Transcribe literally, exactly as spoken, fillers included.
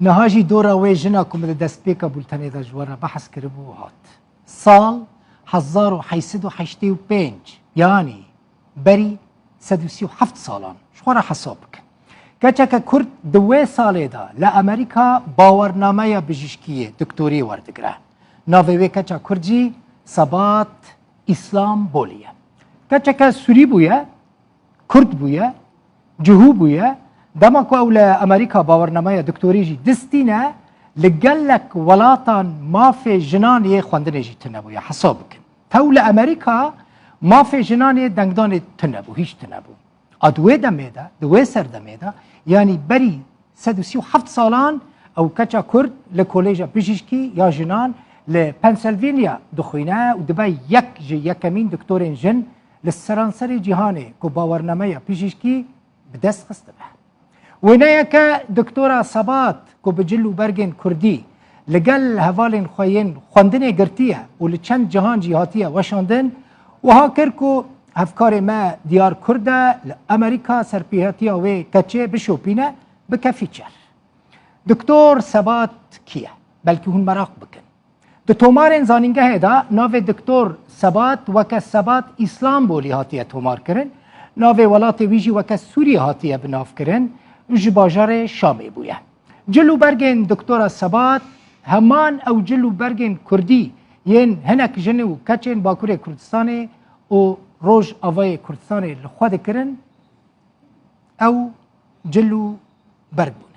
Niha jî dora wê jina ku min di destpêka bultenê de ji we re behs kiribû hat. Sal hezar û heşt sed û heştê û pênc, yanî berî sed û sî û heft salan. Ji xwe re hesab bikin. Keçeke Kurd di wê salê de li Amerîka bawernameya bijîşkiyê, doktorî werdigire. Navê wê keça Kurd jî Sebat Îslam Bolî ye. Keçeke Sûrî bûye, Kurd bûye, cihû bûye. Dema ku ew li Amerîka bawernameya doktorî jî distîne, li gelek welatan mafê jinan yê xwendinê jî tune bûye. Hesab bikin. Tew li Amerîka mafê jinan yê dengdanê tune bû, hîç tune bû. A di wê demê de, di wê serdemê de, yanî berî sed û sî û heft salan ew keça Kurd li Kolêja Bijîşkî ya Jinan li Pennsylvania dixwîne û dibe yek ji yekemîn doktorên jin li seranserê cîhanê ku bawernameya bijîşkî bi dest xistibe. Wêneyeke doktora Sebat ku bi cil û bergên Kurdî li gel hevalên xwe yên xwendinê girtiye û li çend cihan jî hatiye weşandin, wiha kir ku hevkarê me Diyar Kurd e, li Amerîka serpêhatiya wê keçê bişopîne, bike fîçer. Doktor Sebat kî ye? Belkî hûn meraq bikin. Di tomarên zanîngehê de navê Doktor Sebat weke Sebat Îslambolî hatiye tomarkirin, navê welatê wî jî weke Sûriyê hatiye binavkirin û ji bajarê Şamê bûye. Cil û bergên Doktora Sebat heman ew cil û bergên Kurdî yên hinek jin û keçên Bakurê Kurdistanê û Rojavayê Kurdistanê li xwe dikirin, ew cil û berg bûn.